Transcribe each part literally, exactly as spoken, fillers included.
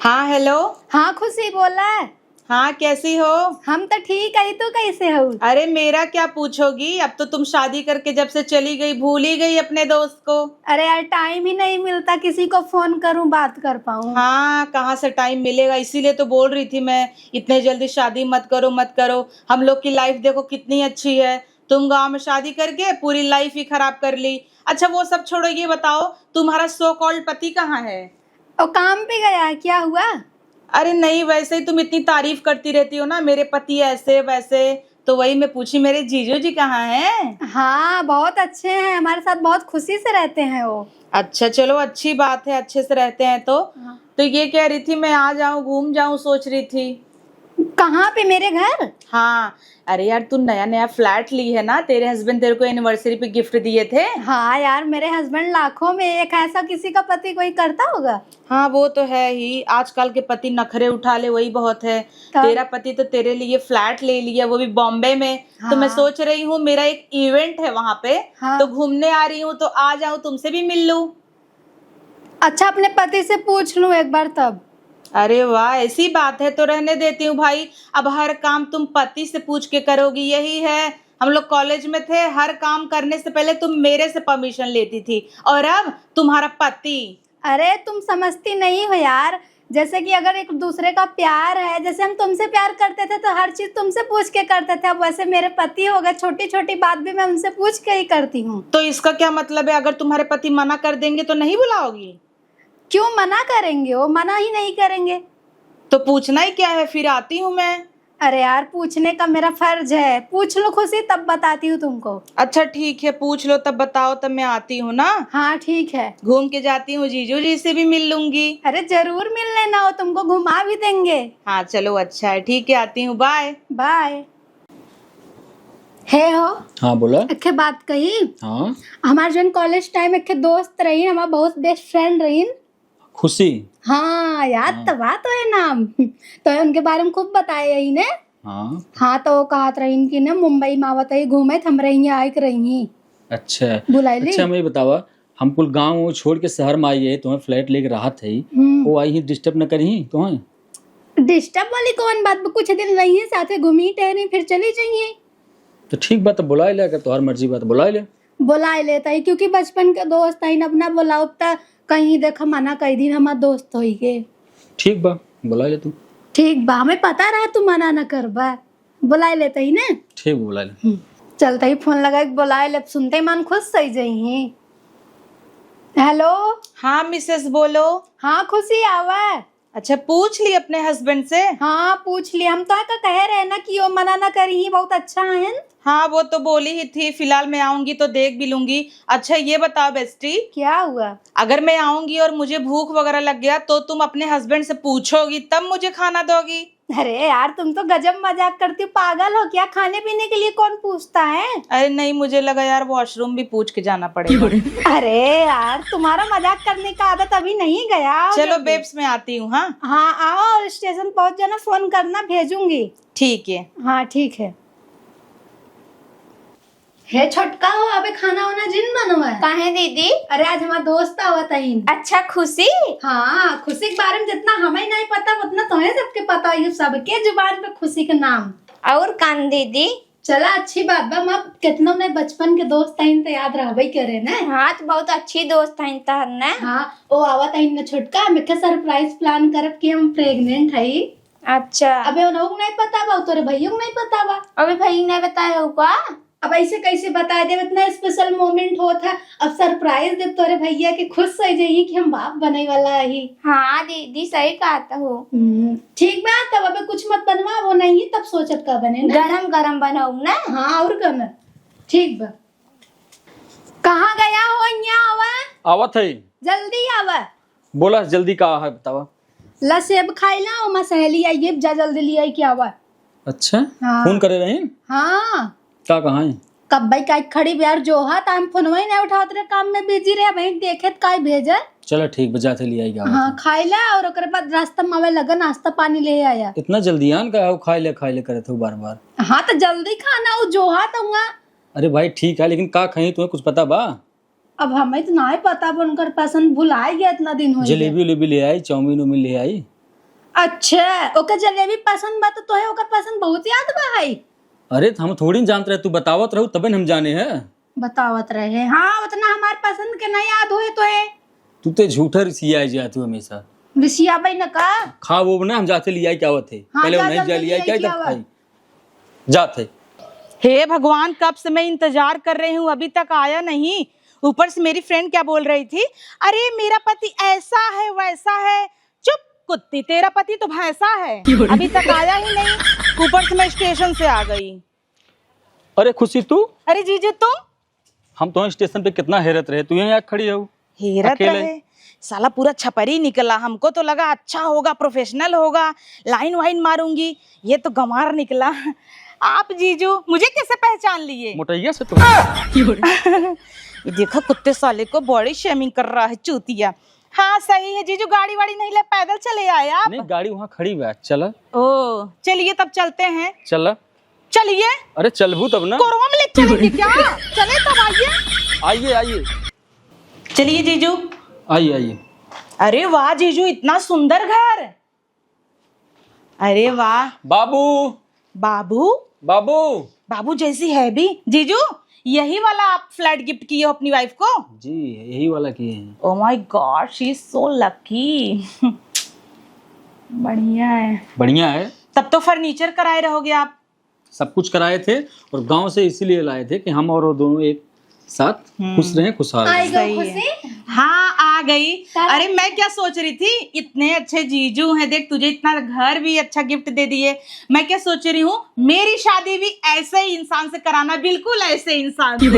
हाँ, हेलो। हाँ खुशी, बोला। हाँ, कैसी हो? हम तो ठीक है, तू कैसे हो? अरे, मेरा क्या पूछोगी, अब तो तुम शादी करके जब से चली गई, भूल ही गई अपने दोस्त को। अरे यार, टाइम ही नहीं मिलता किसी को फोन करूं, बात कर पाऊं। हाँ, कहाँ से टाइम मिलेगा, इसीलिए तो बोल रही थी मैं, इतने जल्दी शादी मत करो, मत करो। हम लोग की लाइफ देखो कितनी अच्छी है, तुम गांव में शादी करके पूरी लाइफ ही खराब कर ली। अच्छा, वो सब छोड़ो, ये बताओ, तुम्हारा सो कॉल्ड पति कहाँ है? वो काम पे गया है, क्या हुआ? अरे नहीं, वैसे ही तुम इतनी तारीफ करती रहती हो ना, मेरे पति ऐसे वैसे, तो वही मैं पूछी, मेरे जीजू जी कहाँ हैं? हाँ, बहुत अच्छे हैं, हमारे साथ बहुत खुशी से रहते हैं वो। अच्छा, चलो, अच्छी बात है, अच्छे से रहते हैं तो। हाँ। तो ये कह रही थी, मैं आ जाऊं, घूम जाऊं, सोच रही थी। कहाँ पे, मेरे घर? हाँ। अरे यार, तू नया नया फ्लैट ली है ना, तेरे हस्बैंड तेरे को एनिवर्सरी पे गिफ्ट दिए थे। हाँ यार, मेरे हस्बैंड लाखों में एक है, ऐसा किसी का पति कोई करता होगा? हाँ, वो तो है ही, आजकल के पति नखरे उठा ले, वही बहुत है। तब? तेरा पति तो तेरे लिए फ्लैट ले लिया, वो भी बॉम्बे में। तो मैं हाँ। सोच रही हूँ, मेरा एक इवेंट है वहां पे, हाँ। तो घूमने आ रही हूँ, तो आ जाऊं, तुमसे भी मिल लूं। अच्छा, अपने पति से पूछ लूं एक बार तब। अरे वाह, ऐसी बात है तो रहने देती हूँ भाई। अब हर काम तुम पति से पूछ के करोगी, यही है। हम लोग कॉलेज में थे, हर काम करने से पहले तुम मेरे से परमिशन लेती थी, और अब तुम्हारा पति। अरे, तुम समझती नहीं हो यार, जैसे कि अगर एक दूसरे का प्यार है, जैसे हम तुमसे प्यार करते थे तो हर चीज तुमसे पूछ के करते थे, अब वैसे मेरे पति हो गए, छोटी छोटी बात भी मैं उनसे पूछ के ही करती हूँ। तो इसका क्या मतलब है, अगर तुम्हारे पति मना कर देंगे तो नहीं बुलाओगी? क्यों मना करेंगे, वो मना ही नहीं करेंगे। तो पूछना ही क्या है, फिर आती हूँ मैं। अरे यार, पूछने का मेरा फर्ज है, पूछ लो खुशी, तब बताती हूँ तुमको। अच्छा ठीक है, पूछ लो, तब बताओ, तब मैं आती हूँ ना। हाँ ठीक है। घूम के जाती हूँ, जीजू जी से भी मिल लूंगी। अरे जरूर मिल लेना, वो तुमको घुमा भी देंगे। हाँ चलो, अच्छा है, ठीक है, आती हूँ, बाय। बाय। हे हो। हाँ बोला। एक बात कही। हाँ। हमार जौन कॉलेज टाइम एक दोस्त रही, हमार बहुत बेस्ट फ्रेंड रही। खुशी। हाँ यार, हाँ। तबा तो है नाम। तो उनके बारे में खूब बताए यही ने। हाँ। हाँ, तो वो कहत रही कि ना मुंबई में आवत है घूमे, तो हमरे यहाँ आए के रही। अच्छा। बुलाई ली? अच्छा, हमें बतावा, हम कुल गाँव छोड़ के शहर में आई है, तुम्हें फ्लैट लेके रहत है, हम्म। वो आई ही डिस्टर्ब न करी तुम्हें? डिस्टर्ब वाली कौन बात बा? कुछ दिन रही है साथे, घूमी टहरी, फिर चली जाइए। तो ठीक बात, तो बुलाई ले, अगर तुम्हारी मर्जी बात बुलाई ले। बुलाए लेता ही, क्योंकि बचपन के दोस्त हईन, अब ना बुलाउब त कहीं देख मना कई दिन हमार दोस्त होई के। ठीक बा, बुलाए ले तू। ठीक बा, हमें पता रहा तू मना न करबा, बुलाए लेता ही ना। ठीक बा, बुलाए ले। हम्म, चलता ही फोन लगा के बुलाए ले, सुनते ही मन खुश सही जाई। हेलो। हाँ मिसेस, बोलो। हाँ खुशी, आवा। अच्छा, पूछ ली अपने हस्बैंड से? हाँ, पूछ ली। हम तो का कहे रहे ना कि वो मना ना करी ही, बहुत अच्छा है। हाँ, वो तो बोली ही थी, फिलहाल मैं आऊंगी तो देख भी लूंगी। अच्छा, ये बताओ बेस्टी, क्या हुआ? अगर मैं आऊंगी और मुझे भूख वगैरह लग गया तो तुम अपने हस्बैंड से पूछोगी तब मुझे खाना दोगी? अरे यार, तुम तो गजब मजाक करती हो, पागल हो क्या? खाने पीने के लिए कौन पूछता है? अरे नहीं, मुझे लगा यार वॉशरूम भी पूछ के जाना पड़ेगा। अरे यार, तुम्हारा मजाक करने का आदत अभी नहीं गया। चलो बेब्स, मैं आती हूँ। हाँ, हाँ, आओ और स्टेशन पहुँच जाना, फोन करना, भेजूंगी। ठीक है। हाँ, ठीक है। हे छोटका हो, अबे खाना वाना जिन बनवा है। काहे दीदी? अरे आज हमार दोस्त आवत हईन। अच्छा, खुशी? हाँ, खुशी के बारे में जितना हमें नहीं पता उतना तुम्हें सबके पता है, सबके जुबान पे खुशी के नाम। और कान दीदी? चला, अच्छी बात बा, माँ, कितना उन्हें बचपन के दोस्त हईन तो याद रहबे करे ना। हाँ, तो बहुत अच्छी दोस्त हईन तहर ना। हाँ, ओ आवत हईन ना छोटका, हम एक सरप्राइज प्लान करब कि हम प्रेग्नेंट हई। अच्छा। अबे उन्हें नहीं पता बा, तोरे भैया को नहीं पता बा। अबे भैया नहीं बताए हो का? अब ऐसे कैसे बता दे, इतना स्पेशल मोमेंट होत है। अब सरप्राइज दे तोरे भैया के, खुश हो जाइए कि हम बाप बने वाला है। हाँ दीदी, सही कहता हो। हम्म, ठीक बा, तब अबे कुछ मत बनवा, वो नहीं तब सोचत का बने ना। गरम गरम बनाऊ ना। हाँ, और का ना। ठीक बा। कहाँ गया हो? यहाँ आवा। आवत है। जल्दी आवा। बोला, जल्दी का है बतावा। ला सेब खाई ला, ओमा सहेली आई है, जा जल्दी ले आई के आवा। अच्छा, हाँ। फोन करे रही? हाँ। का कहाँ है? कब भाई का खड़ी बिहार जो हा, ताम फोनवा ही नहीं उठावत रहे, काम में बिजी रहे, भाई देखे त काई भेजे। चला ठीक बा, जाते ले आई आवा। हाँ, खाई ला और ओकरे बाद रास्ता में आवे लगा, नाश्ता पानी ले आया। इतना जल्दी आन का हो, खाई ले, खाई ले करत हो बार बार। हाँ, तो जल्दी खाना हो जो हा तुमका। अरे भाई ठीक है, लेकिन का खाई तुम्हें कुछ पता बा? अब हमें तो नाहीं पता, अब उनकर पसंद भुलाए गया, इतना दिन हो गया। जलेबी उलेबी ले आई, चाउमीन उमीन ले आई। अच्छा, ओकर जलेबी पसंद बा तो तोहे ओकर पसंद बहुत याद बा है। अरे, त हम थोड़ी न जानत रहे, तू बतावत रहू तबे न हम जाने है। बतावत रहे, हाँ, उतना हमार पसंद के नहीं याद होए तोहे। तू ते झूठा रिसियाए जात हो हमेशा। रिसियाबे न का? खा वो ना, हम जाते लियाई क्या आवत है। हाँ, पहले जा, नहीं जा जल्दी लियाई लियाई क्या क्या आवत? खाई। जात है। हे भगवान, कब से मैं इंतजार कर रही हूँ, अभी तक आया नहीं। ऊपर से मेरी फ्रेंड क्या बोल रही थी, "अरे, मेरा पति ऐसा है, वैसा है।" चुप कुत्ती, तेरा पति तो भैंसा है, अभी तक आया ही नहीं। ऊपर से मैं स्टेशन से आ गई। अरे खुशी, तू? अरे जीजू, तुम? हम तो स्टेशन पे कितना हेरत रहे, तू यहाँ खड़ी हो। हेरत अकेले? रहे? साला पूरा छपरी निकला। हमको तो लगा अच्छा होगा, प्रोफेशनल होगा, लाइन वाइन मारूंगी। ये तो गंवार निकला। आप जीजू मुझे कैसे पहचान लिए? मोटैया से तो। ये देखो, कुत्ते साले को बॉडी शेमिंग कर रहा है चूतिया। हाँ, सही है जीजू, गाड़ी वाड़ी नहीं ले, पैदल चले आए आप। नहीं, गाड़ी वहाँ खड़ी हुआ है, चला। ओ, चलिए तब चलते हैं। चला। चलिए। अरे चलबू तब ना। कोरवा में ले चलेंगे क्या? चले तब, आइए। आइए, आइए। चलिए जीजू। आइए, आइए। अरे वाह जीजू, इतना सुंदर घर। अरे वाह। बाबू। बाबू? बाबू। बाबू जैसी है भी। जीजू, यही वाला आप फ्लैट गिफ्ट किए हो अपनी वाइफ को? जी, यही वाला किए हैं। Oh my God, she is so lucky। बढ़िया है। बढ़िया है। तब तो फर्नीचर कराए रहोगे आप। सब कुछ कराए थे और गांव से इसीलिए लाए थे कि हम और वो दोनों एक साथ हम्म। खुश रहें, खुशहाल रहें। आई गो सही है। खुशी। हाँ, आ गई। तारा अरे, मैं क्या सोच रही थी, इतने अच्छे जीजू हैं, देख, तुझे इतना घर भी अच्छा गिफ्ट दे दिए। मैं क्या सोच रही हूँ, मेरी शादी भी ऐसे ही इंसान से कराना, बिल्कुल ऐसे इंसान से।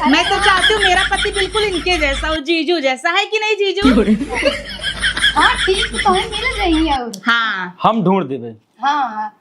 मैं तो चाहती हूँ मेरा पति बिल्कुल इनके जैसा हो, जीजू जैसा। है कि नहीं जीजू? हाँ, ठीक तो है, मिल रही है और। हाँ। हम ढूंढ देबे। हाँ,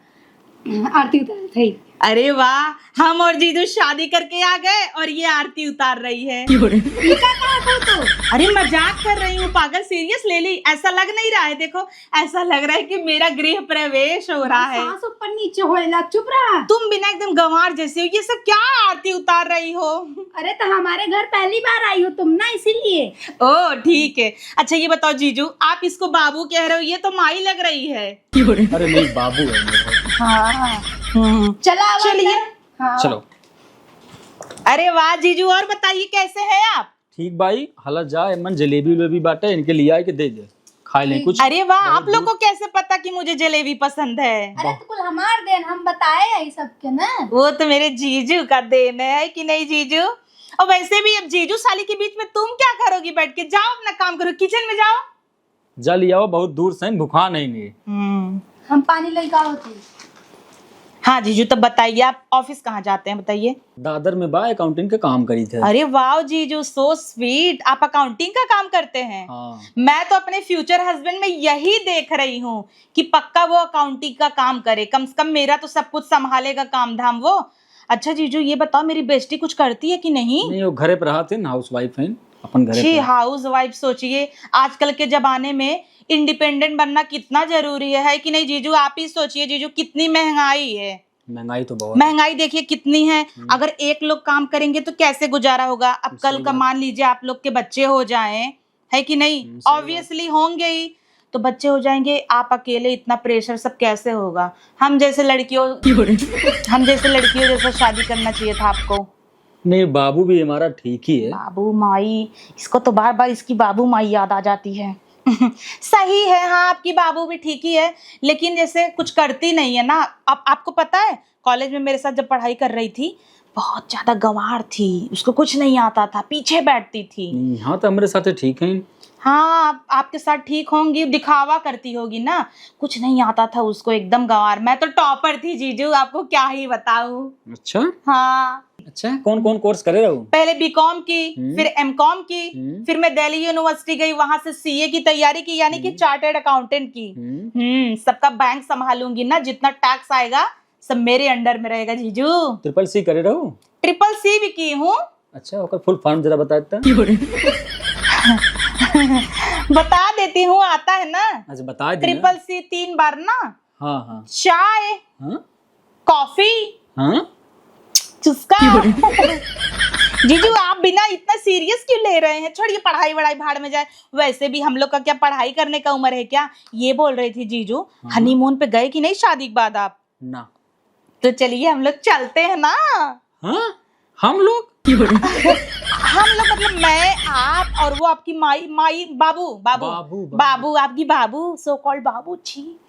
आरती उतारत है। अरे वाह, हम और जीजू शादी करके आ गए और ये आरती उतार रही है। ये का कहा तू तो? अरे मजाक कर रही हूँ पागल, सीरियस ले ली। ऐसा लग नहीं रहा है, देखो ऐसा लग रहा है कि मेरा गृह प्रवेश हो रहा है। सांस ऊपर नीचे होए ला, चुप रहा। तुम भी ना एकदम गंवार जैसे हो, ये सब क्या आरती उतार रही हो? अरे तो हमारे घर पहली बार आई हो तुम ना, इसीलिए। ओ ठीक है। अच्छा ये बताओ जीजू, आप इसको बाबू कह रहे हो, ये तो माई लग रही है। अरे नहीं, बाबू है मेरे। हाँ। हम्म। चला, आवा चलिए। अंदर। हाँ। चलो। अरे वाह जीजू, और बताइए कैसे हैं आप? ठीक बाई, हला जा, एमन जलेबी उलेबी बाटे, इनके लियाए के दे दे, खाए लें कुछ। अरे वाह, बहुत आप लोग दूर। को कैसे पता कि मुझे जलेबी पसंद है? अरे तो कुल हमार देन, हम बताए आई सबके ना। वो तो मेरे जीजू का देन है कि नहीं जीजू? और वैसे भी अब जीजू साली के बीच में तुम क्या करोगी बैठ के? जाओ अपना काम करो, किचन में जाओ। जा लियाओ, बहुत दूर से भुखा नहीं नी। हम्म। हम पानी लेके आओ थी। हाँ जीजू, तब बताइए आप ऑफिस कहाँ जाते हैं, बताइए। दादर में बा, अकाउंटिंग के काम करी थे। अरे वाह जीजू, so sweet, आप अकाउंटिंग का काम करते हैं? हाँ। मैं तो अपने फ्यूचर हस्बैंड में यही देख रही हूँ कि पक्का वो अकाउंटिंग का काम करे, कम से कम मेरा तो सब कुछ संभालेगा काम धाम वो। अच्छा जीजू, ये बताओ, मेरी बेस्टी कुछ करती है कि नहीं? नहीं, वो घरे पे रहत है ना, हाउस वाइफ है, अपन घरे छी, पे। हाउस वाइफ, सोचिए, आजकल के जमाने में इंडिपेंडेंट बनना कितना जरूरी है, है कि नहीं जीजू? आप ही सोचिए जीजू, कितनी महंगाई है। महंगाई तो बहुत है। महंगाई देखिए कितनी है। हम्म। अगर एक लोग काम करेंगे तो कैसे गुजारा होगा? अब सही कल का बात। मान लीजिए आप लोग के बच्चे हो जाएं, है कि नहीं? हम्म, सही बात। ऑब्वियसली होंगे ही, तो बच्चे हो जाएंगे, आप अकेले इतना प्रेशर सब कैसे होगा? हम जैसे लड़कियों, हम जैसे लड़कियों जैसा शादी करना चाहिए था आपको। नहीं, बाबू भी हमारा ठीक ही है। बाबू माई, इसको तो बार बार इसकी बाबू माई याद आ जाती है। सही है, हाँ, आपकी बाबू भी ठीक ही है, लेकिन जैसे कुछ करती नहीं है ना। आप, आपको पता है, कॉलेज में मेरे साथ जब पढ़ाई कर रही थी, बहुत ज्यादा गंवार थी, उसको कुछ नहीं आता था, पीछे बैठती थी। नहीं, हाँ, तो हमारे साथ ठीक है। हाँ, आप, आपके साथ ठीक होंगी, दिखावा करती होगी ना, कुछ नहीं आता था उसको, एकदम गंवार। मैं तो टॉपर थी जीजू, आपको क्या ही बताऊं। अच्छा। हाँ। अच्छा, कौन कौन कोर्स करे रहो? पहले बीकॉम की, हम्म। फिर एमकॉम की, हम्म। फिर मैं दिल्ली यूनिवर्सिटी गई, वहां से सीए की तैयारी की, यानी कि हम्म। चार्टर्ड अकाउंटेंट की। हम्म। हम्म, सबका बैंक संभालूंगी ना, जितना टैक्स आएगा सब मेरे अंडर में रहेगा जीजू। ट्रिपल सी करे रहो? ट्रिपल सी भी की हूँ। अच्छा, ओकर फुल फॉर्म जरा बता देता। बता देती हूँ, आता है ना। अच्छा, बता देना। ट्रिपल सी तीन बार ना। हाँ, हाँ। चाय। हाँ? कॉफी। हाँ? चुस्का। जीजू, आप बिना इतना सीरियस क्यों ले रहे हैं? छोड़िए, पढ़ाई वढ़ाई भाड़ में जाए। वैसे भी हम लोग का क्या पढ़ाई करने का उम्र है क्या? ये बोल रही थी जीजू, हाँ। हनीमून पे गए कि नहीं शादी के बाद आप? ना। तो चलिए, हम लोग चलते हैं ना। हाँ, हम लोग? हम लोग मतलब मैं, आप और वो आपकी माई, माई, बाबू, बाबू, बाबू, बाबू। बाबू, आपकी बाबू, so called बाबू, छी,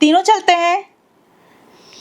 तीनों चलते हैं।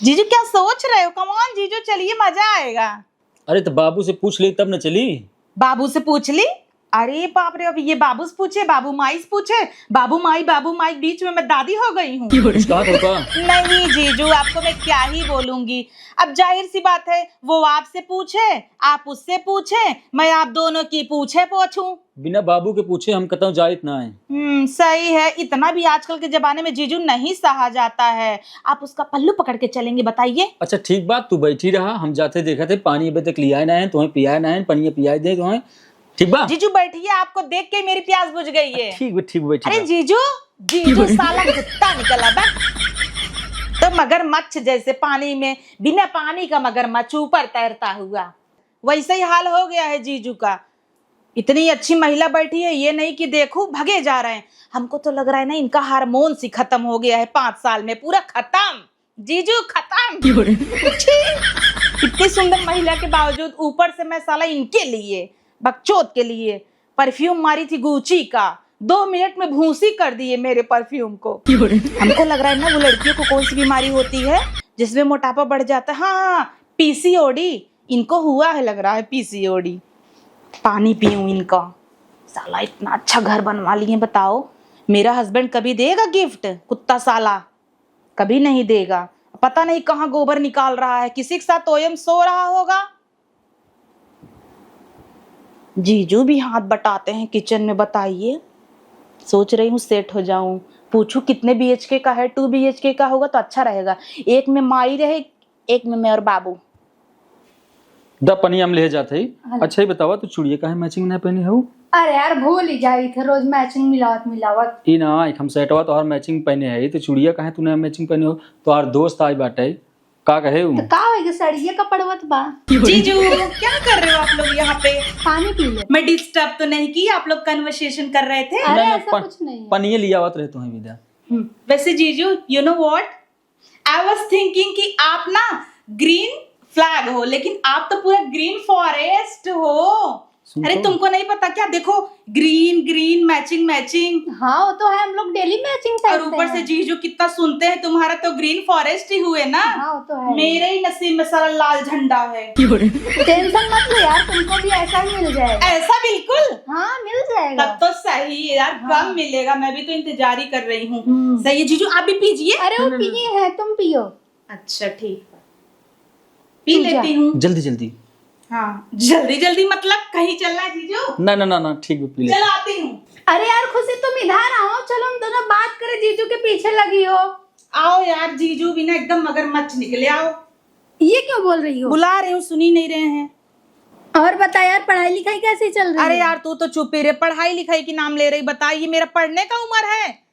जीजू क्या सोच रहे हो? Come on जीजू, चलिए, मजा आएगा। अरे तो बाबू से पूछ ले तब न चली। बाबू से पूछ ली? अरे बाप रे, अब ये बाबू से पूछे, बाबू माई से पूछे, बाबू माई, बाबू माई, बीच में मैं दादी हो गई हूँ। कुछ कहा तो का? नहीं जीजू, आपको मैं क्या ही बोलूंगी। अब जाहिर सी बात है, वो आपसे पूछे, आप उससे पूछे, मैं आप दोनों की पूछे पूछूं। बिना बाबू के पूछे हम कतौ जाइत ना है। हम्म, सही है, इतना भी आजकल के जमाने में जीजू नहीं सहा जाता है। आप उसका पल्लू पकड़ के चलेंगे, बताइए? अच्छा ठीक बात, तू बैठी रहा, हम जाते देखत है, पानी अबे तक लियाए ना है, तुम्हें पियाए ना है, पनिया पियाए दे तुम्हें, ठीक बा? जीजू बैठिए, आपको देख के मेरी प्यास बुझ गई है। ठीक बा, ठीक बा, बैठी अरे रहा। जीजू, जीजू साला कुत्ता निकला बा। तो मगरमच्छ जैसे पानी में, बिना पानी का मगरमच्छ ऊपर तैरता हुआ, वैसे ही हाल हो गया है जीजू का। इतनी अच्छी महिला बैठी है, ये नहीं कि देखो भगे जा रहे हैं। हमको तो लग रहा है ना, इनका हार्मोन ही खत्म हो गया है पाँच साल में, पूरा खत्म। जीजू खत्म। क्यों रे? छी! इतनी सुंदर महिला के बावजूद ऊपर से मैं साला इनके लिए, बकचोद के लिए परफ्यूम मारी थी गुची का, दो मिनट में भूसी कर दिए मेरे परफ्यूम को। क्यों रे? हमको लग रहा है ना, वो लड़कियों को कौन सी बीमारी होती है जिसमें मोटापा बढ़ जाता है। हाँ, हाँ, पीसीओडी इनको हुआ है, लग रहा है पीसीओडी। पानी पीऊं इनका। साला इतना अच्छा घर बनवा लिए, बताओ, मेरा हस्बैंड कभी देगा गिफ्ट? कुत्ता साला कभी नहीं देगा। पता नहीं कहाँ गोबर निकाल रहा है, किसी के साथ ओयम सो रहा होगा। जीजू भी हाथ बटाते हैं किचन में, बताइए। सोच रही हूँ सेट हो जाऊं, पूछूं कितने बीएचके का है, टू बीएचके का होगा तो अच्छा रहेगा। एक में माई रहे, एक में मैं और बाबू। द पनिया हम ले जात हई। अरे। अच्छा ही बतावा, तू चूड़िया काहे मैचिंग ना पहने हऊ? अरे यार, भूल ही जाई थे, रोज मैचिंग मिलावत मिलावत। ई ना, एक हम सेटवा तोहार मैचिंग पहने हई, तो चूड़िया काहे तू ना मैचिंग पहने हो? तोहार दोस्त आई बाटे, का कहे उ? तो का होई गे, सड़िया का पड़वत बा। जीजू, क्या कर रहे हो आप लोग यहाँ पे? पानी पी ले। मैं डिस्टर्ब तो नहीं की? आप लोग कन्वर्सेशन कर रहे थे। अरे, ना, ना, ऐसा पन-, कुछ नहीं है। पनिये लियावत रहे तुम्हें विदा। हम्म। वैसे जीजू, you know what? I was thinking कि आप ना ग्रीन फ्लैग हो, लेकिन आप तो पूरा ग्रीन फॉरेस्ट हो। सुन अरे, तो। तुमको नहीं पता क्या? देखो, ग्रीन, ग्रीन, मैचिंग, मैचिंग। हाँ, वो तो है, हम लोग डेली मैचिंग और पहनते ऊपर से हैं। जीजू कितना सुनते हैं, तुम्हारा तो ग्रीन फॉरेस्ट ही हुए ना। हाँ, वो तो है। मेरे ही नसीब में सारा लाल झंडा है। टेंशन मत लो यार, तुमको भी ऐसा ही मिल जाएगा। ऐसा बिल्कुल? हाँ, मिल जाएगा। तब तो सही है यार, हाँ। कब मिलेगा? मैं भी तो इंतजार ही कर रही हूँ। हम्म। सही है जीजू, आप भी पीजिए। अरे, वो नहीं, नहीं, पिए हैं, तुम पियो। अच्छा, ठीक है, पी तू जा। लेती हूँ। जल्दी, जल्दी। हाँ, जल्दी, जल्दी मतलब कहीं चलना है जीजू? ना, ना, ना, ना, ठीक है, पी ले। चलो, आती हूँ। अरे यार खुशी, तुम इधर आओ, चलो हम दोनों बात करें, जीजू के पीछे लगी हो। आओ यार, जीजू भी ना एकदम मगरमच्छ निकले, आओ। ये क्यों बोल रही हो? बुला रही हूँ, सुनी नहीं रहे हैं। और बता यार, पढ़ाई लिखाई कैसी चल रही अरे है? यार, तू तो चुप ही रहे, पढ़ाई लिखाई की नाम ले रही, बता, ये मेरा पढ़ने का उम्र है?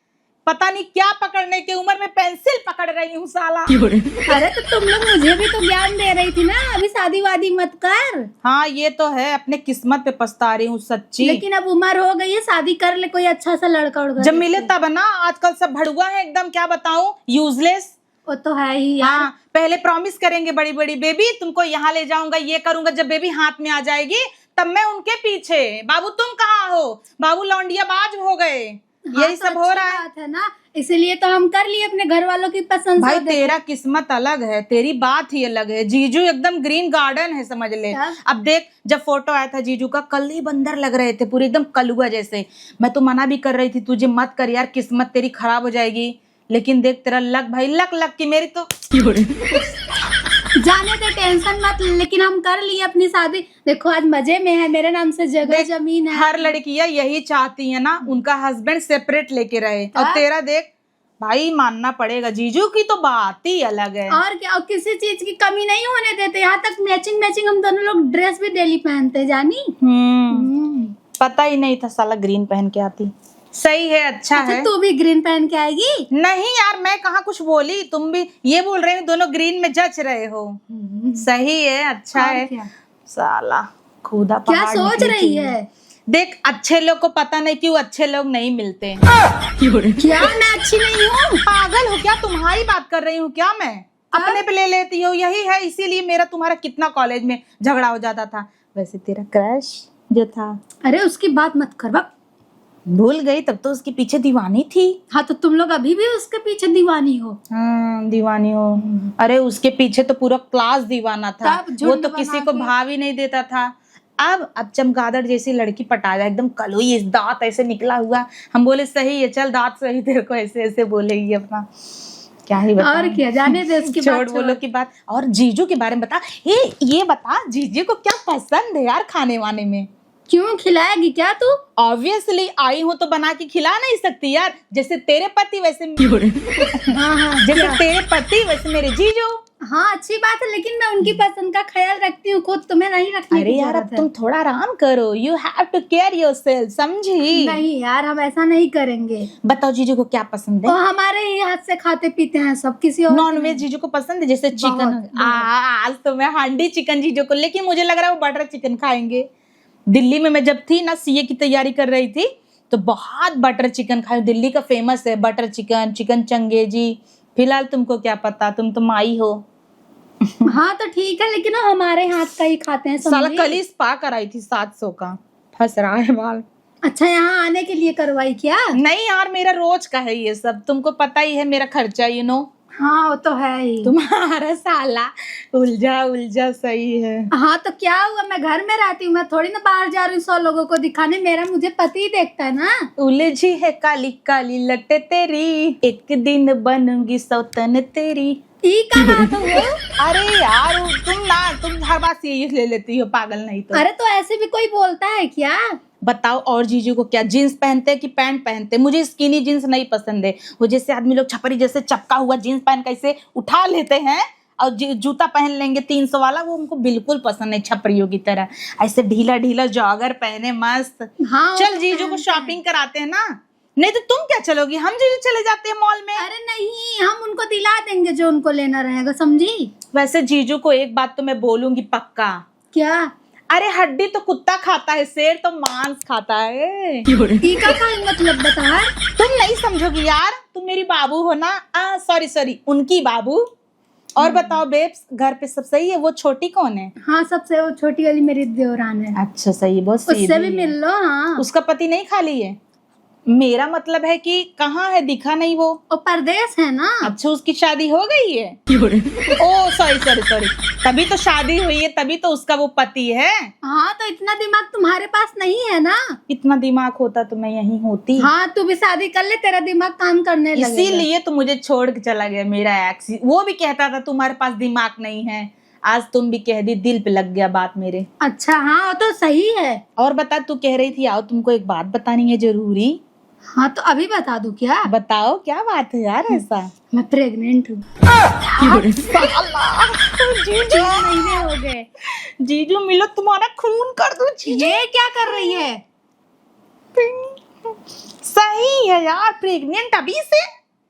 पता नहीं क्या पकड़ने की उम्र में पेंसिल पकड़ रही हूँ साला। अरे तो तुम लोग मुझे भी तो ज्ञान दे रही थी ना, अभी शादी वादी मत कर। हाँ, ये तो है, अपने किस्मत पे पछता रही हूँ सच्ची। लेकिन अब उम्र हो गई है, शादी कर ले कोई अच्छा सा लड़का उड़का जब मिले देख के। तब ना, आजकल सब भड़ुआ है एकदम, क्या बताऊँ, यूजलेस। वो तो है ही यार। हाँ, पहले प्रॉमिस करेंगे बड़ी बड़ी, बेबी तुमको यहाँ ले जाऊंगा, ये करूंगा, जब बेबी हाथ में आ जाएगी तब मैं उनके पीछे। बाबू तुम कहाँ हो? बाबू लौंडिया बाज हो गए। हाँ, यही तो सब हो अच्छी रहा है। बात है ना, इसीलिए तो हम कर लिए अपने घर वालों की पसंद से। भाई, देखो। तेरा किस्मत अलग है, तेरी बात ही अलग है। जीजू एकदम ग्रीन गार्डन है, समझ ले। तब? अब देख, जब फोटो आया था जीजू का, कल्ली बंदर लग रहे थे पूरे, एकदम कलुआ जैसे। मैं तो मना भी कर रही थी, तुझे मत कर यार, किस्मत तेरी खराब हो जाएगी। लेकिन देख, तेरा लक भाई, लक, लक की मेरी तो। जाने दे, टेंशन मत ले, लेकिन हम कर लिए अपनी शादी। देखो, आज मजे में है, मेरे नाम से जगह देख, जमीन है। हर लड़कियां यही चाहती है ना, उनका हस्बैंड सेपरेट लेके रहे। और हाँ। तेरा देख भाई, मानना पड़ेगा, जीजू की तो बात ही अलग है। और क्या, और किसी चीज की कमी नहीं होने देते। यहाँ तक मैचिंग मैचिंग हम दोनों लोग ड्रेस भी डेली पहनते हैं, जानी। हम्म। हम्म। पता ही नहीं था साला ग्रीन पहन के आती। सही है, अच्छा अच्छा, है। तू भी ग्रीन पहन के आएगी? नहीं यार, मैं कहाँ कुछ बोली, तुम भी ये बोल रहे हो, दोनों ग्रीन में जच रहे हो। हम्म। सही है, अच्छा और है। क्या? साला। खुदा क्या पहाड़ सोच निकली रही थी। है? देख, अच्छे लोग को पता नहीं क्यों अच्छे लोग नहीं मिलते। क्या, मैं अच्छी नहीं हूँ? पागल हो क्या? तुम्हारी बात कर रही हूँ क्या मैं? हाँ? अपने पे ले लेती हो, यही है, इसीलिए मेरा तुम्हारा कितना कॉलेज में झगड़ा हो जाता था। वैसे तेरा क्रश जो था, अरे, उसकी बात मत कर, बक। भूल गई? तब तो उसके पीछे दीवानी थी। हाँ, तो तुम लोग अभी भी उसके पीछे दीवानी हो। हाँ, दीवानी हो। हम्म। अरे, उसके पीछे तो पूरा क्लास दीवाना था। तब वो झुंड तो बना किसी को के भाव ही नहीं देता था। अब, अब चमगादड़ जैसी लड़की पटा जाए, एकदम कलुई, दांत ऐसे निकला हुआ। हम बोले, "सही है, चल, दांत सही, तेरे को ऐसे, ऐसे बोलेगी अपना।" क्या ही बताएं। और क्या, जाने दे उसकी बात, छोड़, बोलो छोड़। की बात। और जीजू के बारे में बता। ए, ये बता, जीजू को क्या पसंद है यार खाने वाने में? क्यों, खिलाएगी क्या तू? Obviously, आई हूँ तो बना के खिला नहीं सकती यार। जैसे तेरे पति वैसे हाँ, हाँ, जैसे क्या? तेरे पति वैसे मेरे जीजू। हाँ, अच्छी बात है, लेकिन मैं उनकी पसंद का ख्याल रखती हूँ खुद, तुम्हें नहीं रखने अरे की यार, अब जरूरत है। तुम थोड़ा आराम करो, you have to care yourself, समझी? नहीं यार, हम ऐसा नहीं करेंगे। बताओ जीजू को क्या पसंद है? वो हमारे ही हाथ से खाते पीते हैं सब, किसी और की नॉनवेज नहीं। जीजू को पसंद है, जैसे बहुत, चिकन। बहुत। आ, आज तो मैं हांडी चिकन जीजू को, लेकिन मुझे लग रहा है वो बटर चिकन खाएंगे। दिल्ली में मैं जब थी ना, सीए की तैयारी कर रही थी, तो बहुत बटर चिकन खाई। दिल्ली का फेमस है बटर चिकन, चिकन चंगेजी। फिलहाल तुमको क्या पता, तुम तो माई हो। हाँ, तो ठीक है, लेकिन वो हमारे हाथ का ही खाते हैं, साला समझी? कल ही स्पा कराई थी सात सौ का, फंस रहा है बाल। अच्छा, यहाँ आने के लिए करवाई क्या? नहीं यार, मेरा रोज का है ये सब, तुमको पता ही है मेरा खर्चा, you know। हाँ, वो तो है ही। तुम्हारा साला उलझा उलझा सही है। हाँ, तो क्या हुआ, मैं घर में रहती हूँ, मैं थोड़ी ना बाहर जा रही हूँ सौ लोगों को दिखाने, मेरा मुझे पति ही देखता है ना। उलझी है काली काली लटे तेरी, एक दिन बनूंगी सौतन तेरी। ई का बात हो? अरे यार, तुम ना, तुम हर बात सीरियस ले लेती हो, पागल नहीं तो। अरे, तो ऐसे भी कोई बोलता है क्या? बताओ, और जीजू को क्या, जींस पहनते हैं कि पैंट पहनते हैं? मुझे स्किनी जींस नहीं पसंद है, वो जैसे आदमी लोग छपरी जैसे चपका हुआ जींस पहन के ऐसे उठा लेते हैं और जी-, जूता पहन लेंगे तीन सौ वाला, वो हमको बिल्कुल पसंद नहीं। छपरियों की तरह ऐसे ढीला ढीला जॉगर पहने, मस्त। हाँ, वो चल, तो जीजू को पहनते हैं। शॉपिंग कराते हैं ना, नहीं तो तुम क्या चलोगी, हम जीजू चले जाते हैं मॉल में। अरे नहीं, हम उनको दिला देंगे जो उनको लेना रहेगा, समझी? वैसे जीजू को एक बात तो मैं बोलूंगी पक्का। क्या? अरे, हड्डी तो कुत्ता खाता है, शेर तो मांस खाता है। ई का, का मतलब बता? तुम नहीं समझोगी यार, तुम मेरी बाबू हो ना। आ, सॉरी सॉरी, उनकी बाबू। और हम्म। बताओ बेब्स, घर पे सब सही है? वो छोटी कौन है? हाँ, सबसे वो छोटी वाली मेरी देवरान है। अच्छा, सही है, बहुत उससे सीधी भी है। मिल लो। हाँ। उसका पति नहीं खाली है? मेरा मतलब है कि कहाँ है, दिखा नहीं वो। वो परदेस है ना। अच्छा, उसकी शादी हो गई है? क्यों रे? ओ, सॉरी सॉरी सॉरी, तभी तो शादी हुई है, तभी तो उसका वो पति है। हाँ, तो इतना दिमाग तुम्हारे पास नहीं है ना। इतना दिमाग होता तो मैं यहीं होती। हाँ, तू भी शादी कर ले, तेरा दिमाग काम करने लगेगा। इसीलिए तो मुझे छोड़ के चला गया मेरा एक्स। वो भी कहता था तुम्हारे पास दिमाग नहीं है, आज तुम भी कह दी, दिल पे लग गया बात मेरे। अच्छा, हाँ, वो तो सही है। और बता, तू कह रही थी आओ, तुमको एक बात बतानी है जरूरी। हाँ, तो अभी बता दूं क्या? बताओ, क्या बात है यार ऐसा? मैं प्रेग्नेंट हूँ। साला, जीजू। तीन महीने हो गए। जीजू मिलो, तुम्हारा खून कर दूं जीजू। ये क्या कर रही है? सही है यार, प्रेग्नेंट अभी से।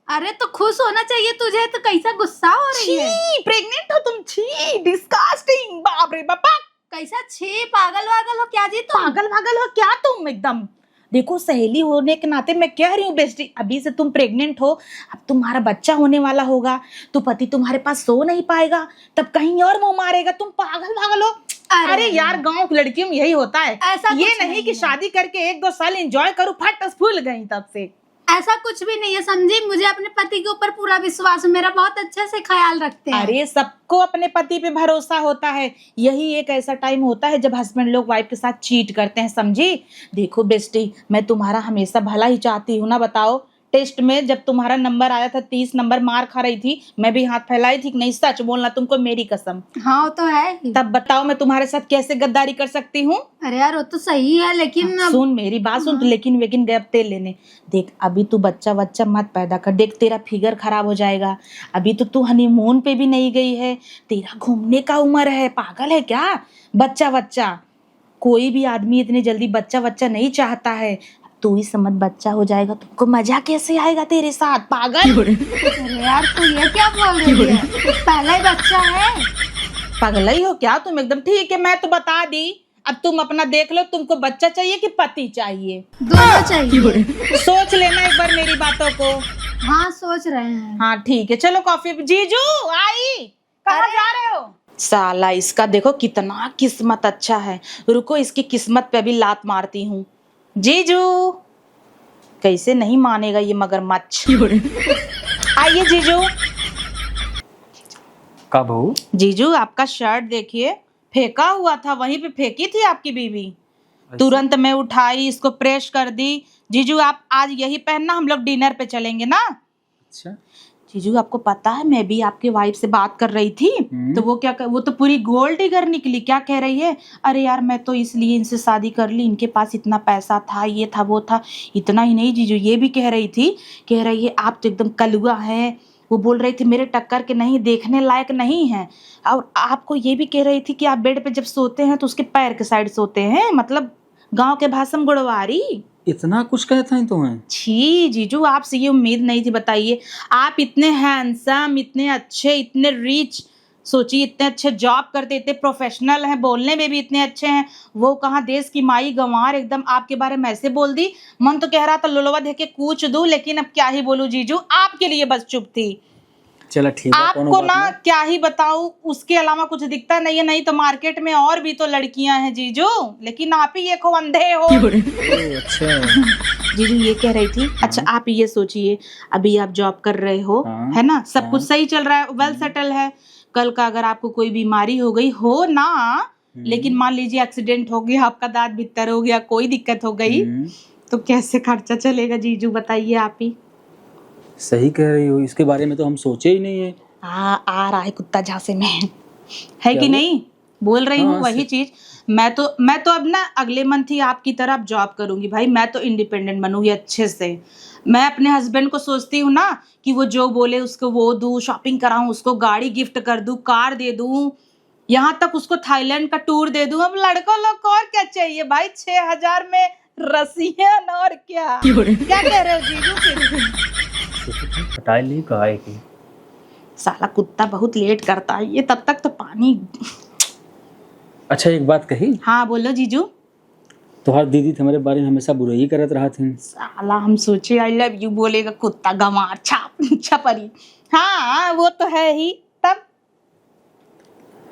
अरे, तो खुश होना चाहिए तुझे, तो कैसा गुस्सा हो रही है? छी, प्रेग्नेंट हो तुम, छी, डिस्गस्टिंग, बाप रे बापा। कैसा छी, पागल वागल हो क्या जी तुम? पागल वागल हो क्या तुम एकदम? देखो, सहेली होने के नाते मैं कह रही हूँ बेस्टी, अभी से तुम प्रेग्नेंट हो, अब तुम्हारा बच्चा होने वाला होगा, तो पति तुम्हारे पास सो नहीं पाएगा, तब कहीं और मुंह मारेगा। तुम पागल वागल हो। अरे अरे यार, गाँव की लड़कियों में यही होता है। ऐसा ये कुछ नहीं नहीं कि है। शादी करके एक दो साल एंजॉय करो, फट से फूल गई तब से। ऐसा कुछ भी नहीं है, समझी? मुझे अपने पति के ऊपर पूरा विश्वास है, मेरा बहुत अच्छे से ख्याल रखते हैं। अरे, सबको अपने पति पे भरोसा होता है। यही एक ऐसा टाइम होता है जब हस्बैंड लोग वाइफ के साथ चीट करते हैं, समझी? देखो बेस्टी, मैं तुम्हारा हमेशा भला ही चाहती हूँ ना। बताओ, टेस्ट में जब तुम्हारा नंबर आया था, तीस नंबर मार खा रही थी, मैं भी हाथ फैलाई थी कि नहीं, सच बोलना, तुमको मेरी कसम। हाँ, वो तो है ही। तब बताओ, मैं तुम्हारे साथ कैसे गद्दारी कर सकती हूँ? अरे यार, वो तो सही है, लेकिन अब सुन मेरी बात, सुन, तू हाँ। लेकिन वेकिन गए अब तेल लेने। देख, अभी तू बच्चा वच्चा मत पैदा कर। देख, तेरा फिगर खराब हो जाएगा। अभी तो तू हनीमून पे भी नहीं गई है। तेरा घूमने का उम्र है, पागल है क्या? बच्चा वच्चा, कोई भी आदमी इतनी जल्दी बच्चा वच्चा नहीं चाहता है। तू ही समझ, बच्चा हो जाएगा, तुमको मजा कैसे आएगा तेरे साथ, पागल? अरे यार, तू ये क्या बोल रही है? पहला ही बच्चा है। पागल ही हो क्या तुम एकदम? ठीक है, मैं तो बता दी, अब तुम अपना देख लो, तुमको बच्चा चाहिए कि पति चाहिए? दोनों चाहिए। सोच लेना एक बार मेरी बातों को। हाँ, सोच रहे हैं। हाँ, ठीक है, चलो कॉफी। जीजू, आई, कहाँ अरे। जा रहे हो? साला, इसका देखो कितना किस्मत अच्छा है। रुको, इसकी किस्मत पे अभी लात मारती हूँ। जीजू, कैसे नहीं मानेगा ये मगरमच्छ। आइए जीजू। का बहू? जीजू, आपका शर्ट देखिए, फेंका हुआ था, वहीं पे फेंकी थी आपकी बीवी। ऐसा? तुरंत मैं उठाई, इसको प्रेस कर दी। जीजू, आप आज यही पहनना, हम लोग डिनर पे चलेंगे ना। अच्छा। जीजू, आपको पता है, मैं भी आपके वाइफ से बात कर रही थी, हम्म। तो वो क्या कर, वो तो पूरी गोल्ड डिगर निकली। क्या कह रही है, "अरे यार, मैं तो इसलिए इनसे शादी कर ली, इनके पास इतना पैसा था, ये था, वो था।" इतना ही नहीं जीजू, ये भी कह रही थी, कह रही है, "आप तो एकदम कलुआ हैं।" वो बोल रही थी, "मेरे टक्कर के नहीं, देखने लायक नहीं है।" और आपको ये भी कह रही थी कि आप बेड पे जब सोते हैं तो उसके पैर के साइड सोते हैं, मतलब गांव के भाषा में गोड़वारी। इतना कुछ कहता है तुम्हें? छी जीजू, आपसे ये उम्मीद नहीं थी। बताइए, आप इतने हैंडसम, इतने अच्छे, इतने रिच, सोचिए, इतने अच्छे जॉब करते, इतने प्रोफेशनल हैं, बोलने में भी इतने अच्छे हैं, वो कहाँ, देश की माई गंवार एकदम आपके बारे में ऐसे बोल दी। मन तो कह रहा था लोलवा देख के कूच दूं, लेकिन अब क्या ही बोलूं जीजू, आपके लिए बस चुप थी। चला ठीक है, कोनो आपको बात ना नहीं। क्या ही बताऊं, उसके अलावा कुछ दिखता नहीं है, नहीं तो मार्केट में और भी तो लड़कियां हैं जीजू, लेकिन आप ही एक हो, अंधे हो। ओ, अच्छा। जीजू ये कह रही थी, अच्छा हाँ। आप ये सोचिए, अभी आप जॉब कर रहे हो, हाँ, है ना, सब हाँ। कुछ सही चल रहा है, वेल हम्म। सेटल है, कल का अगर आपको कोई बीमारी हो गई हो ना, हम्म। लेकिन मान लीजिए एक्सीडेंट हो गया, आपका दांत बित्तर हो गया, कोई दिक्कत हो गई, हम्म। तो कैसे खर्चा चलेगा जीजू, बताइए आप ही। सही कह रही हो, इसके बारे में तो हम सोचे ही नहीं है। आ, आ रहा है कुत्ता झांसे में, है क्या कि वो? नहीं? बोल रही हूँ हाँ, वही से- चीज। मैं तो, मैं तो अब ना अगले मंथ ही आपकी तरह अब जॉब करूंगी भाई, मैं तो इंडिपेंडेंट बनूंगी अच्छे से। मैं अपने हस्बैंड को सोचती हूँ ना कि वो जो बोले उसको वो दूँ, शॉपिंग कराऊँ उसको, गाड़ी गिफ्ट कर दूँ, कार दे दूँ, यहाँ तक उसको थाईलैंड का टूर दे दूँ। अब लड़कों लोग को और क्या चाहिए भाई, छह हजार में रसियन और क्या? क्यों रे? क्या कह रहे हो जीजू फिर? हटाई ली, कहा है कि साला कुत्ता बहुत लेट करता है ये, तब तक तो पानी। अच्छा, एक बात कही। हाँ, बोलो जीजू। तोहार दीदी तो हमारे बारे में हमेशा बुराई करत रहत हैं। साला हम सोचे I love you बोलेगा कुत्ता, गंवार, छाप, छपरी। हाँ, वो तो है ही। तब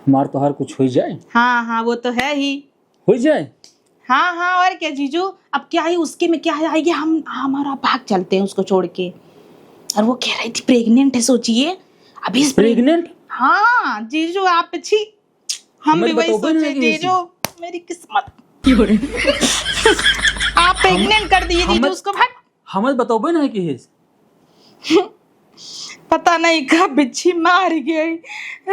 हमार तोहार कुछ हो जाए? हाँ, हाँ, वो तो है ही। हो जाए? हाँ, हाँ, और क्या जीजू, अब क्या है उसके में क्या है, आइए हम, हमारा भाग चलते हैं उसको छोड़ के। और वो कह रही थी प्रेग्नेंट है, सोचिए। अभी इस प्रेग- प्रेग्नेंट? हाँ, जीजू आप छी, हम हमें भी वही बताओ, बहन, सोचे, है कि जीजू, मेरी किस्मत। क्यों रे? आप प्रेग्नेंट कर दिए जीजू हमें उसको, भाग। हमें बताओ, बहन, है कि है? पता नहीं कब बिच्छी मार गई,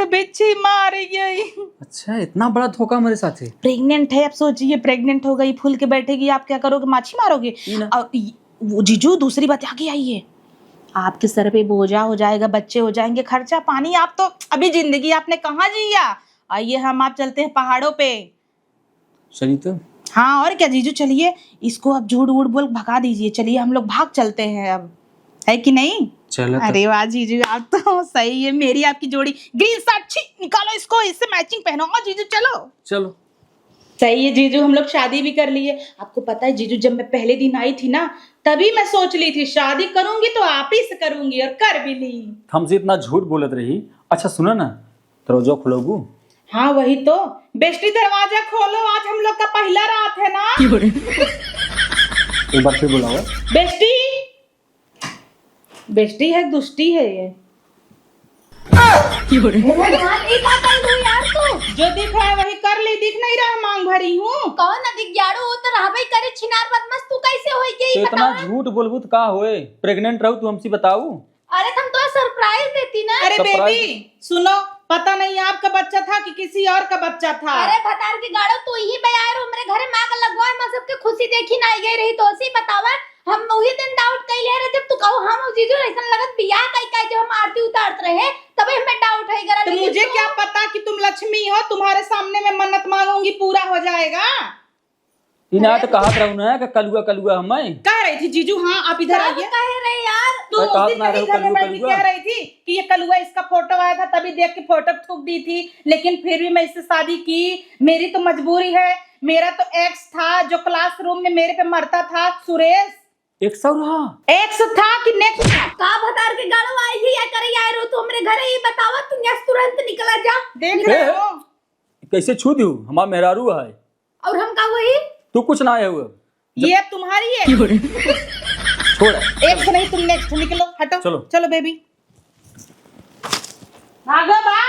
बिच्छी मार गई। अच्छा, इतना बड़ा धोखा हमारे साथ है। प्रेग्नेंट है, अब सोचिए, प्रेग्नेंट हो गई, फूल के बैठेगी, आप क्या करोगे, माछी मारोगे? ई ना। और ई, वो जीजू, दूसरी बात आगे आई है, आपके सर पे बोझा हो जाएगा, बच्चे हो जाएंगे, खर्चा पानी, आप तो अभी जिंदगी आपने कहाँ जिया? आइए, हम आप चलते हैं पहाड़ों पे। चलिए तो। हाँ, और क्या जीजू, चलिए, इसको अब झूठ वूठ बोल भगा दीजिए। चलिए, हम लोग भाग चलते हैं अब, है कि नहीं? चलो तो। अरे वाह जीजू, आप तो सही है, मेरी आपकी जोड़ी। ग्रीन शर्ट, छी, निकालो इसको, इससे मैचिंग पहनो। हाँ जीजू, चलो। चलो। सही है जीजू, हम लोग शादी भी कर लिए। आपको पता है जीजू, जब मैं पहले दिन आई थी ना, तभी मैं सोच ली थी शादी करूंगी तो आप ही से करूंगी, और कर भी ली। हमसे इतना झूठ बोलत रही। अच्छा सुनो ना, दरवाजा खोलोगू? हाँ, वही तो। बेस्टी, दरवाजा खोलो, आज हम लोग का पहला रात है ना। एक बार फिर बुलाओ। बेस्टी, बेस्टी है, दुष्टी है ये। भगवान, ई का कर दू यार तू? जो दिख रहा है वही कर ली, दिख नहीं रहा मांग भरी हूँ। कौन अधिक ग्यारो हो तो रहबे करे, छिनार बदमाश, तू कैसे होई गई, तो इतना बतावा? झूठ बोलबू तो का होए? प्रेग्नेंट रहू तू हमसे बताऊ? अरे, तुम तो सरप्राइज देती ना। अरे सरप्राइज? बेबी, सुनो, पता नहीं आपका बच्चा था कि किसी और का बच्चा था। अरे भतार के गाड़ो, तू ही बयार हमरे घरे मांग लगवाए, मैं सबके खुशी देखी ना आई गई रही, तो उसी बतावा। हम वही दिन डाउट कइले रहे, जब तू कहो हम जीजू ऐसन लगत बियाह कई का, जब हम आरती उतारत रहे, तबे हमें डाउट है गरा। तो लेकिन मुझे तू क्या पता कि तुम लक्ष्मी हो, तुम्हारे सामने मैं मन्नत मांगूंगी, पूरा हो जाएगा। इना तो अरे कहत रहू ना कि कलुआ कलुआ हमें। कह रही थी जीजू, हाँ, आप इधर सब आइए। कह रहे यार। तू अरे उस कहत दिन ना मेरे रहू घर में कलुआ बैठ के कलुआ। कह रही थी कि ये कलुआ, इसका फोटो आया था, तभी देख के फोटो थूक दी थी, लेकिन फिर भी मैं इससे शादी की, मेरी तो मजबूरी है। मेरा तो एक्स था जो क्लासरूम में मेरे पे मरता था, सुरेश। एक्स और रहा? एक्स था कि नेक्स्ट था? का भतार के गाड़ो आई ही या करे आए रो तू हमरे घरे, ई बतावा तू यस तुरंत निकला जा। देख ए, रहे हो? कैसे छू दियो? हमार मेहरारू है। और हम का हुई? तू कुछ ना है हुआ। ये अब तुम्हारी है। छोड़। एक्स नहीं, तुम नेक्स्ट, निकलो, हटो। चलो। चलो बेबी। भागो बाय।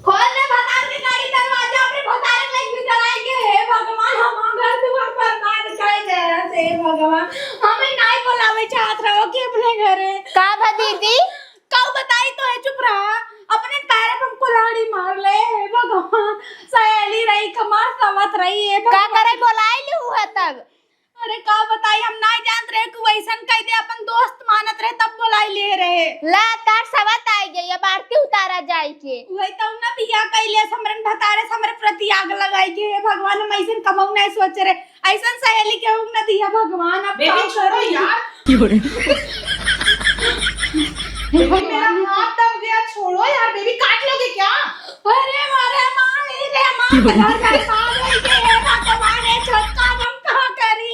खोल दे भतार के गाड़ी दरवाजा, अपने भतार के लेके चलाए के। हे भगवान, हम घर दुआर बर्बाद कर दे, हे भगवान। हमें नाई बोलावे चाहत रहो कि अपने घरे। का भा दीदी? काऊ बताई तो है, चुप रहा। अपने पैर पे हम कुल्हाड़ी मार ले, हे भगवान। सहेली रही, कमार सवत रही, हे का भगवान। करे बोलाई लू है तब? अरे का बताई, हम नाई जानत रहे कि वैसन कह दे, अपन दोस्त मानत रहे तब बोलाई ले रहे। ला तार सवत आई गई, अब आरती उतारा जाई के। वही तो ना बिया कैले समरन भतारे समर प्रति आग लगाई के, हे भगवान, हम ऐसन कमाऊ नहीं सोच रहे। ऐसन सहेली के ऊ न दिया भगवान, अब बेबी, का छोड़ो करी? यार। बेबी, मेरा हाथ दब गया, छोड़ो यार, बेबी, काट लोगे क्या? अरे मारे माँ, ए रे माँ, बाजार जाए